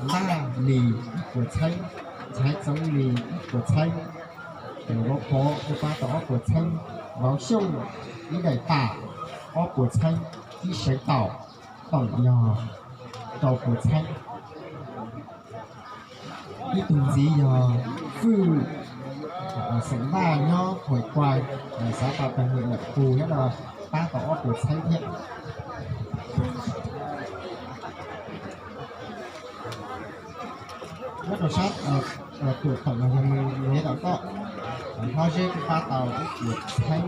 Ntaj Lis ib puas txheeb, Ntxhais Txoov Lis ib puas txheeb, Vauv Pov kuj pab tau ob puas txheeb, Vauv Xyooj ib daim pam ob puas txheeb, Ib Sawv Taum toom yog rau puas txheeb. Ib tug ntxiv yog Fwj xeem Vaj nyob Huam Kuas, xav tau tag hwm lawm tus thiab no pab tau ob puas txheeb thiab. Nyob rau sab tuam toom no yog Mws Ntev Dam Toj, Hlob Zeb kuj pab tau ib puas txheeb,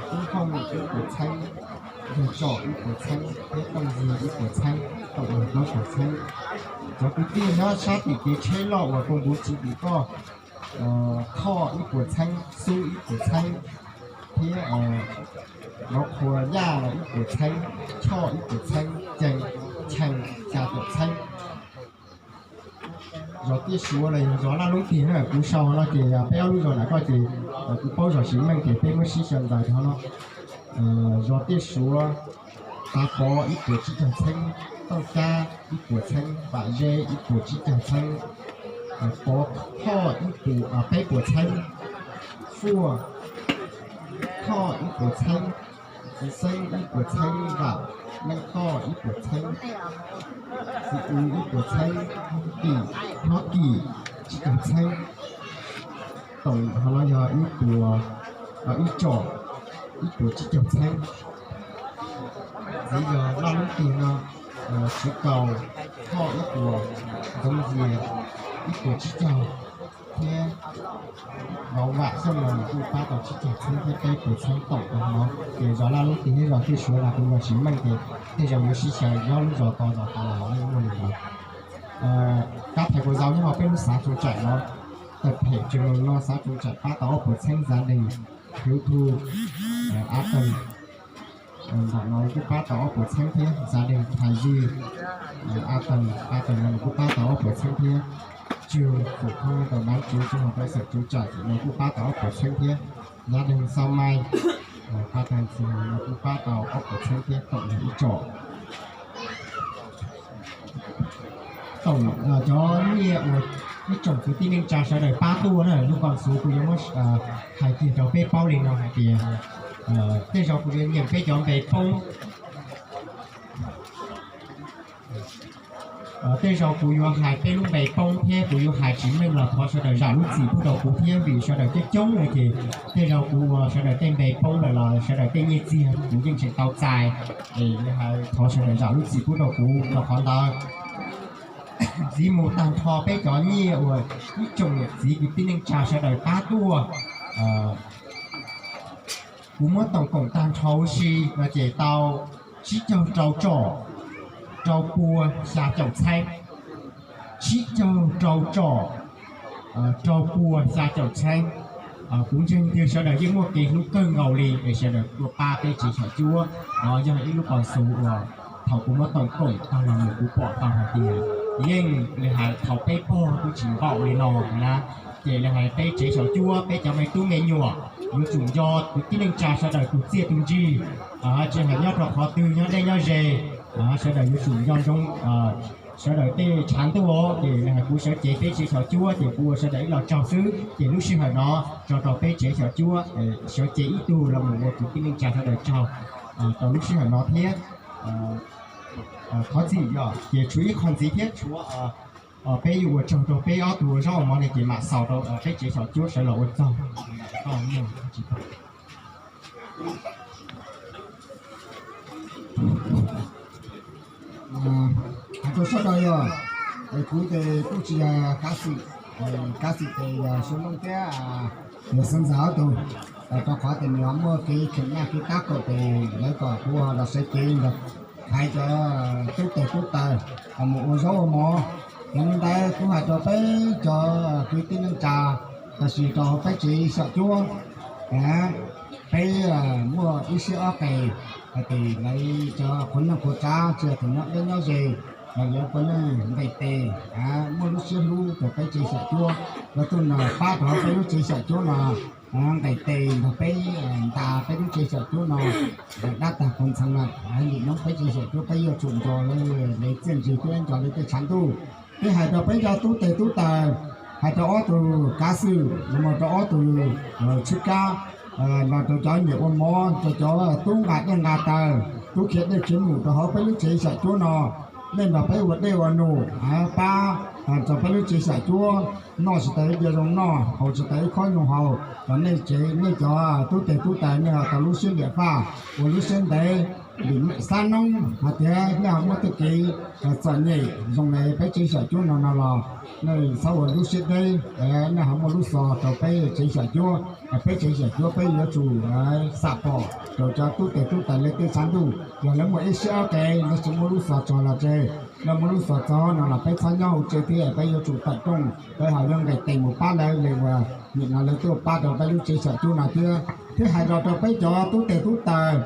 Tub Thooj ib puas txheeb, Yawg Tsom ib puas txheeb thiab Tooj Yig ib puas txheeb, toom yog plaub puas txheeb. Cov kwv tij nyob sab tim kev tsheb loj uas kuj npuv tsis tim koj, Thoj ib puas txheeb, Xub ib puas txheeb, thiab Vauv Qhua Yaj los ib puas txheeb, Choj ib puas txheeb, Cees Chees xya caum txheeb. Zos Tiaj Suav los yog zos Laj Lub Tiag na, kuv sau no ces peb ob lub zos ntawm koj ces kuv paub zos Xiv Meej ces peb muab sib xyaw ntawd rau no. Zos Tiaj Suav, Tav Pov ib puas tsib caug txheeb, Tooj Cab ib puas txheeb, Vam Zeb ib puas tsib caug txheeb, Pov Thoj ib puas, peb puas txheeb, Fuaj Thoj ib puas txheeb, Txiv Xeeb ib puas txheeb, Vam Meej Thoj ib puas txheeb, Txiv Ub ib puas txheeb, Kim, Hlob Kim tsib caug txheeb, toom ho no yog ib puas, Ib Tsom ib puas tsib caug txheeb. Ntxiv yog Laj Lub Tiag no, Tswv Kaus Thoj ib puas, Ntxoov Yias ib puas tsib caug, thiab Vauv Vam Xyooj no kuj pab tau tsib caug txheeb thiab peb puas txheeb toom rau no. Ces zos Laj Lub Tiag thiab zos Tiaj Suav no kuv zos Xiv Meej ces tej zaum yuav sib xyaw nyob lub zos to zos tas los yeej muaj li ntawd. Kab thaiv kuv zaum nyob hauv peb lub xav Tsoo Tsaim no, tawm phem tseem los no xav Tsoo Tsaim pab tau ob puas txheeb, Xav Dees, Hiuv Thu, Av Tees ntawm no kuj pab tau ob puas txheeb thiab, Xav Dees, Thais Yij, Av Tees, Av Tees no kuj pab tau ob puas txheeb thiab, Tswv Fum Thoob rau Dab Tsuv Tsuv hauv peb xeem Tsoo Tsaim no kuj pab tau ob puas txheeb thiab, Xav Dees, Xav Mai, pab tau ntxiv no kuj pab tau ob puas txheeb thiab, toom yog Ib Tsom. Toom cov nyiaj uas ib tsoom kwv tij neej tsa sawv daws pab tuaj na, lub koom xuv kuv yuav muab hais kiag rau peb paub li no hais tias tej zaum kuv yuav nyeem peb cov npe poob. Tej zaum kuv yuav hais peb lub npe poob thiab kuv yuav hais tsis meej los thov sawv daws zam lub txim pub rau kuv thiab, vim sawv daws coob coob no ces tej zaum kuv ua sawv daws tej npe poob lawm los sawv daws tej nyiaj txiag kuv yeej tseem tau txais. Es thov sawv daws zam lub txim pub rau kuv rau qhov ntawd. Ntxiv mus tag nrho peb cov nyiaj uas ib tsoom niam txiv kwv tij neej tsa sawv daws pab tuaj, kuv muab toom koom tag nrho huv si no ces tau tsib caug rau tsom rau pua xya caum txheeb. Tsib caug rau tsom rau pua xya caum txheeb. Kuv ntseeg tias sawv daws yeej muaj kev hlub kawg nkaus li es sawv daws tuaj pab peb tsev xyom cuab. No yog ib lub koom xuv uas thaum kuv muab toom koom tag los mus kuv pom tau hais tias yeej li hais thaum peb pog twb tsis npaum li no na. Ces li hais peb tsev xyom cuab peb cov me tub me nyuam yuav tsum nco kwv tij neej tsa sawv daws tus txiaj tus ntsig, tsis hais nyob rau qhov twg nyob deb nyob ze, sawv daws yuav tsum nco ntsoov sawv daws tej tshav ntuj os. Ces li hais kuv sawv cev peb tsev xyom cuab ces kuv ua sawv daws ib lo tsaug xwb. Ces lub sij hawm no tso rau peb tsev xyom cuab sawv cev ib tug los mus ua kwv tij neej tsa sawv daws tsaug rau lub sij hawm no thiab. Thov txim yog ces tshuav ib qho ntxiv thiab tshuav peb yuav ua tsaug rau peb ob tug ua zaub ua mov ne ces mam xaus rau peb tsev xyom cuab sawv los ua tsaug. Hais rau sawv daws yog, kuv ces kuj tsis yog kab xim, kab xim ces yog Suav Looj thiab yog Xeev Ntxawm ob tug, rau qhov tias nws ho muaj kev kheem naj kev tab kaum tes lawv kom kuv los sawv cev ntawd, hais cov tub tes tub taws mus ua zaub ua mov. Yog li ntawd kuv hais rau peb cov kwv tij neej tsa, tab sis rau peb tsev xyom cuab, peb muaj ib siab ob qes hais tias lawv cov qhua neej qhua tsav tsis hais tus nyob deb nyob ze los yuav ua neej nqis tes, muaj lub siab hlub rau peb tsev xyom cuab, los tuaj nrog pab rau peb lub tsev xyom cuab no. nqes tes nrog peb nta peb lub tsev xyom cuab no dab tag kov ntxhee lawm. Nim no peb tsev xyom cuab peb yuav tsum nco lawv txiaj ntsig thiab nco lawv tej tshav ntuj. Thiab hais rau peb cov tub tes tub taws, hais rau ob tug kav xwm, los rau ob tug tshwj kab, los rau cov niam ua mov, rau cov tub nqa dej nqa taws, tub khiav dej khiav num rau hauv peb lub tsev xyom cuab no. Nej nrog peb ua dej ua num, pab rau peb lub tsev xyom cuab noj tsis tau ib co zoo noj, haus tsis tau ib khob zoo haus, kom nej tsev nej cov tub tes tub taws nej ho tau lub siab liam faj, ua lub siab ntev, vim xab noob hais tias nej ho muaj tej kev txom nyem zoo li peb tsev xyom cuab no no los nej txhob ua lub siab deb, nej ho muaj lub xov rau peb tsev xyom cuab. Peb tsev xyom cuab peb yuav tsum xam pom rau cov tub tes tub taws lawv tej tshav ntuj, yog lawv muaj ib siab ob qe lawv tsis muaj lub xov txog los tseg, lawv muaj lub xov txog no los peb txhob nyob hauv tsev thiab, peb yuav tsum tawm rooj, peb ho yuav nqes tes mus pab lawv li uas nim no lawv tuaj pab rau peb lub tsev xyom cuab no thiab. Thiab hais los rau peb cov tub tes tub taws,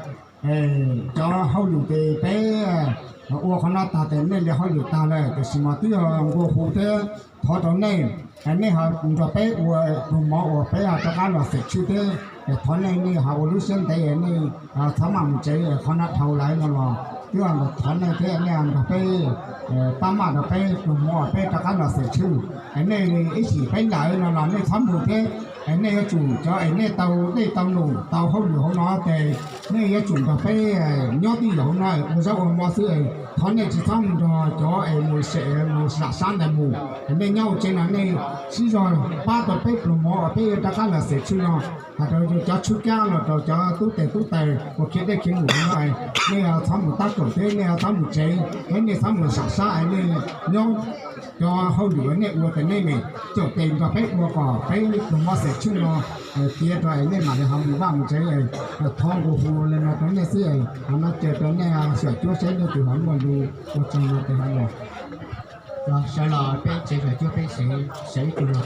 cov hauj lwm ces peb ua qhov no tag ces nej li hauj lwm tag lawm, tiam sis mas twb yog nqua hu thiab thov rau nej, nej ho nrog peb ua pluas mov uas peb ho rov qab los xeem tshwj thiab. Thov nej nej ho ua lub siab ntev, nej txhob mam mus tsev, qhov no dhau lawm no los twb thov nej thiab, nej nrog peb pab maj rau peb pluas mov uas peb rov qab los xeem tshwj. Nej ib sim peb lawm no los nej txhob mus thiab. Nej yuav tsum cov es nej tau dej tau num tau hauj lwm hauv no ces nej yuav tsum nrog peb nyob twj ywm hauv no ua zaub ua mov xwb. Thov nej tsis txhob mus nrog cov es mus sem mus sam sab ntawd mus. Nej nyob hauv tsev no nej sib zog pab tau peb pluas mov uas peb yuav rov qab los xeem tshwj no. Hais rau cov tshwj kab los rau cov tub tes tub taws uas khiav dej khiav num no, nej txhob mus tab kaum thiab, nej txhob mus tsev, nej txhob mus sam sab, nej nyob cov hauj lwm uas nej ua ces nej mam caum tes nrog peb ua kom peb pluas mov xeem tshwj no tiav rau es nej mam li ho mus vaj mus tsev. Thov nqua hu li no rau nej xwb, qhov no ces rau nej xyom cuab seb nej tus ho muaj lus ua tsaug no ces ho los. Sawv los peb tsev xyom cuab peb sawv ib tug los